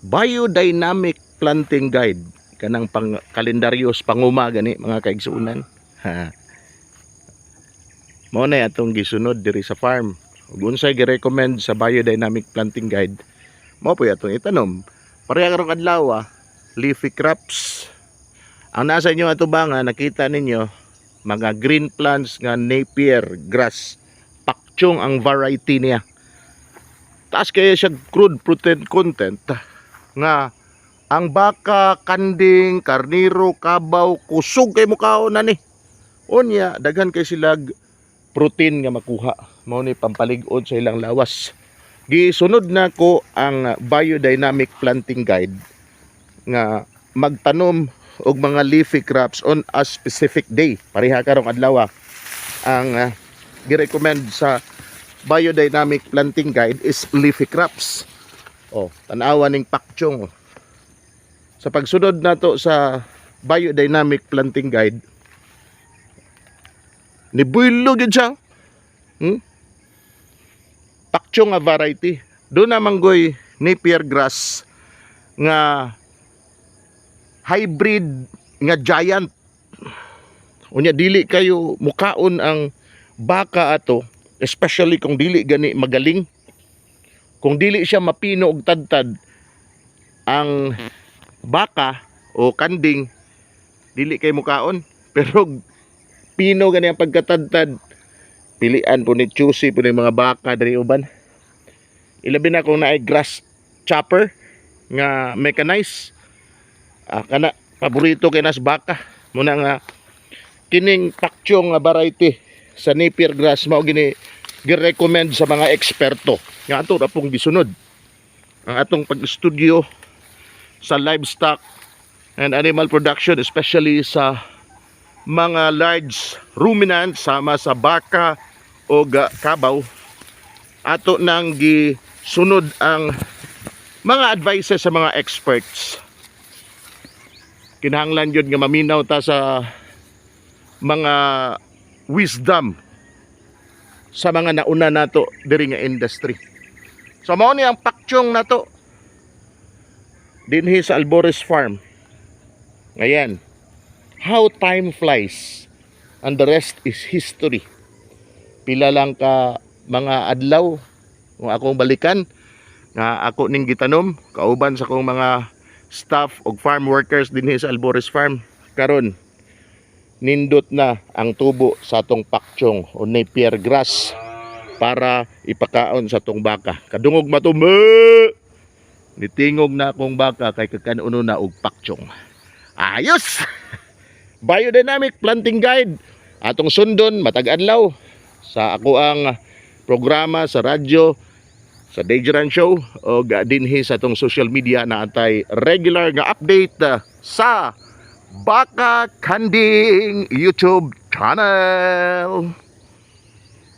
Biodynamic Planting Guide, kanang pang kalendaryo sa panguma gani, mga kaigsuonan. Ha. Mao na atong gisunod diri sa farm. Ug unsay gi-recommend sa Biodynamic Planting Guide, mao po atong itanom. Pareha karong adlaw, leafy crops. Ang nasa inyo atubangan, nakita ninyo mga green plants nga Napier grass. Pakchong ang variety niya. Taas kaya siya crude protein content nga ang baka, kanding, karniro, kabaw, kusog kay mukaon na ni. Unya, daghan kay silag protein nga makuha. Mao ni pampalig-on sa ilang lawas. Gisunod na ko ang Biodynamic Planting Guide nga magtanom og mga leafy crops on a specific day. Pareha karong adlaw. Ang girecommend sa Biodynamic Planting Guide is leafy crops. Oh, tan-awa ning pakchong. Oh. Sa pagsunod nato sa Biodynamic Planting Guide, ni builo gyud siya. Pakchong nga variety. Doon naman goy Napier grass nga hybrid nga giant. Unya dili kayo mukaon ang baka ato, especially kung dili gani magaling. Kung dili siya mapino og tadtad ang baka o kanding, dili kay mukaon. Pero pino gani ang pagkatadtad, pilian po ni, choosy po ni mga baka diri uban. Ilabi na kung naay grass chopper nga mechanized. Ah, kana paborito kay nas baka. Muna nga kining pakchong nga variety sa Napier grass, mao gini gi-recommend sa mga eksperto nga ato ra pong gisunod ang atong pag-studio sa livestock and animal production, especially sa mga large ruminants sama sa baka o kabaw. Ato nang gisunod ang mga advices sa mga experts. Kinahanglan yun nga maminaw ta sa mga wisdom sa mga nauna nato diri nga industry. So mao ni ang pakchong nato dinhi sa Albores Farm. Ngayon, how time flies and the rest is history. Pila lang ka mga adlaw kung akong balikan nga ako ning gitanom kauban sa akong mga staff og farm workers dinhi sa Albores Farm. Karon nindot na ang tubo sa atong pakchong o Napier grass para ipakaon sa atong baka. Kadungog mato, "Mee!" Nitingog na akong baka kay kakanuno na og pakchong. Ayos! Biodynamic Planting Guide. Atong sundon matag adlaw sa ako ang programa sa radyo sa Dageran Show o dinhi sa atong social media na atay regular nga update sa Baka Kanding YouTube channel.